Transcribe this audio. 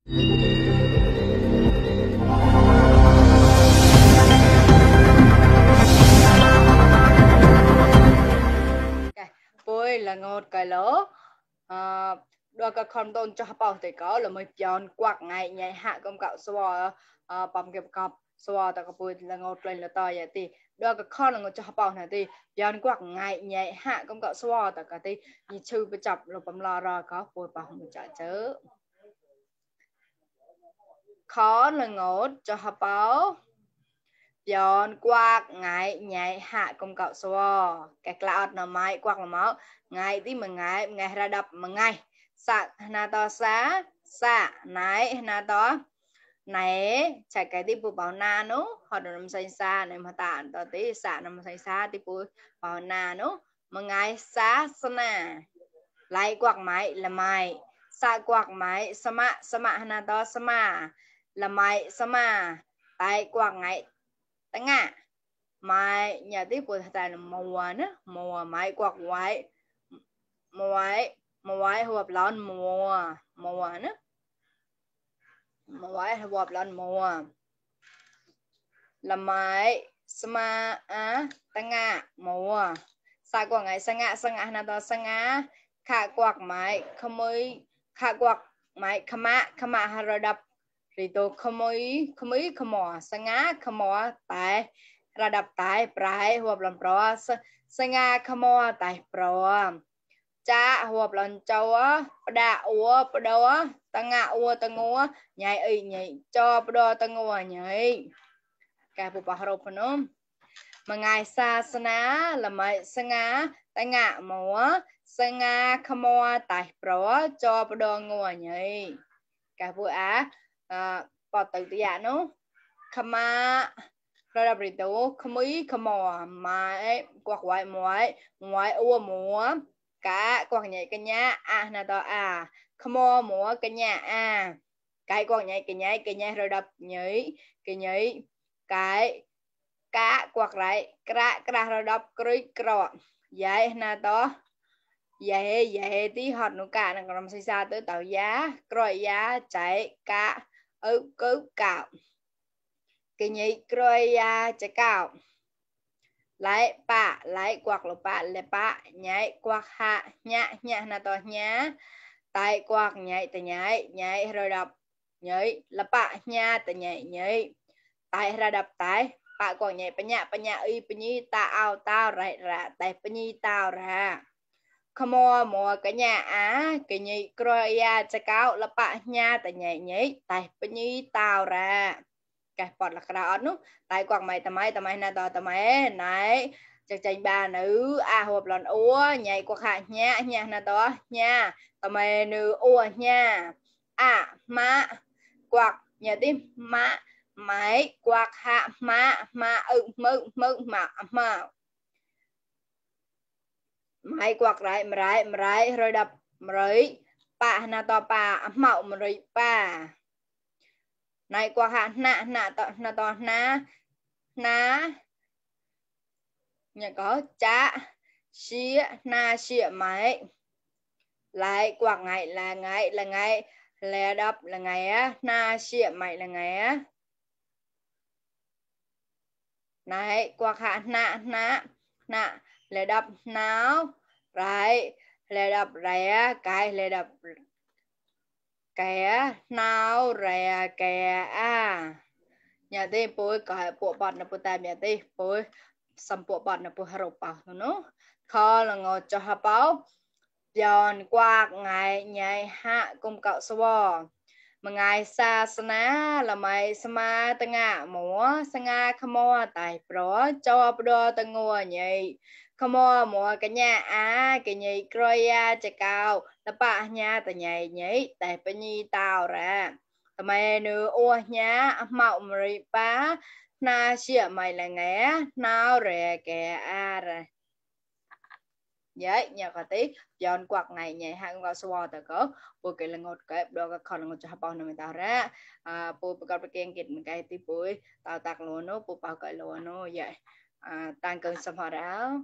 Bôi là ngột cái lỗ đôi cái con tôn cho bảo thì có là mới chọn quạt ngày nhảy hạ công cạo xóa bấm kẹp cọp xóa tại cái bôi là ngột lên là to vậy thì đôi cái con là ngột cho bảo này thì chọn quạt ngày nhảy hạ công cạo xóa tại cái thì như chư bị chập rồi bấm lo rồi có bôi bảo không trả chớ khó là ngột cho bảo chọn quạt ngày nhảy hạ công cạo xóa cái cloud nó mai quạt là máu ngày tí mà ngày ra đập mà ngày sa na to sa nãy na to nãy chạy cái tí bù bảo na nó họ được nằm say xa này mà tàn to tí sa nằm say xa tí bù bảo na nó mà ngày sa na lại quạt máy là mày sa quạt máy sama na to sama là mày sama tại quạt ngày tánh à mày nhà tí bù tại là mùa nữa mùa máy quạt ngoại mùa hợp lon mùa nữa mùa hợp lon mùa là máy sma á tăng à mùa sai quạt ngày sang ngã nào đó sang ngã khả quạt máy không mới khả quạt máy khama hà đập thì tôi không mới sang ngã không mò tại ra đập tại prai hợp lon pro sang ngã không mò tại pro cha hộp lần châu á đa ua đâu tăng ngạ ua tăng ua nhảy nhảy cho đo tăng ua nhảy cái bộ bảo hộp nó mà ngày sa sana là mày sang á tăng ngạ múa sang á khamo tại pro cho đo ngua nhảy cái bộ á bỏ từ từ nó khama rồi đọc tố khamo mà quạt ngoại ua múa cả quạt nhảy cái nhá là to come on múa cái nhà cái quạt nhảy cái nhảy rồi đập nhảy cái cá quạt lại cái rồi đập cái cọ vậy là to vậy tí hot nó cả là còn xây xa tới tàu giá rồi giá chạy cá cứ cạo cái nhảy rồi chạy cạo lại bạ lại quạt lục bạ lệ bạ nhảy quạt hạ nhã là to nhá tại quạt nhảy từ nhảy rồi đập nhảy là bạ nha từ nhảy tại ra đập tại bạ quạt nhảy bạ nhã y bạ nhi tao rải ra tại bạ nhi tao ra come on mùa cái nhà cái nhảy croya cha cáo là bạ nha từ nhảy tại bạ nhi tao ra cái bọt là cái đó nút tại quạt mày tầm mày na to tầm mày này chắc chắn bà nữ hộp lon úa nhảy quạt hạ nha na to nha tầm mày nữ úa nha má quạt nhà tim má máy quạt hạ má mơ mà máy quạt rải rồi đập rồi bà na to bà mạo rồi bà này qua hạ nạ to na nhà có chá xía máy lại quạt ngày là ngày lè đập là ngày na xía mày là ngày này quạt hạ nạ lè đập nào rồi lè đập rẻ cái lè đập cái nào rẻ cái nhà đây bôi cái bộ bọt nó bôi tai nhà đây bôi sắm bộ bọt nó bôi haro bảo nó kho là ngồi cho hấp báo giòn qua ngày nhảy hạ cùng cậu sô mà ngày sa sana là mày sama tanga múa sanga khamo tại pro cho pro tangua nhảy khamo múa cái nhà cái nhảy croya chạy cao là ba nha tại nhảy tại bên nhi tao ra mày nữ ô nhá mạo mày ba na xịa mày là nghe nào rè kẻ ra vậy nhà có tí giòn quạt ngày nhảy hàng vào xóa tờ có bùi cái là ngột cái đó cái con là ngột cho bao nhiêu người ta ra bùi cái cái kiên kịt cái tí bùi tao tạc luôn nó bùi bao cái luôn nó vậy tăng cân xâm hòa ráo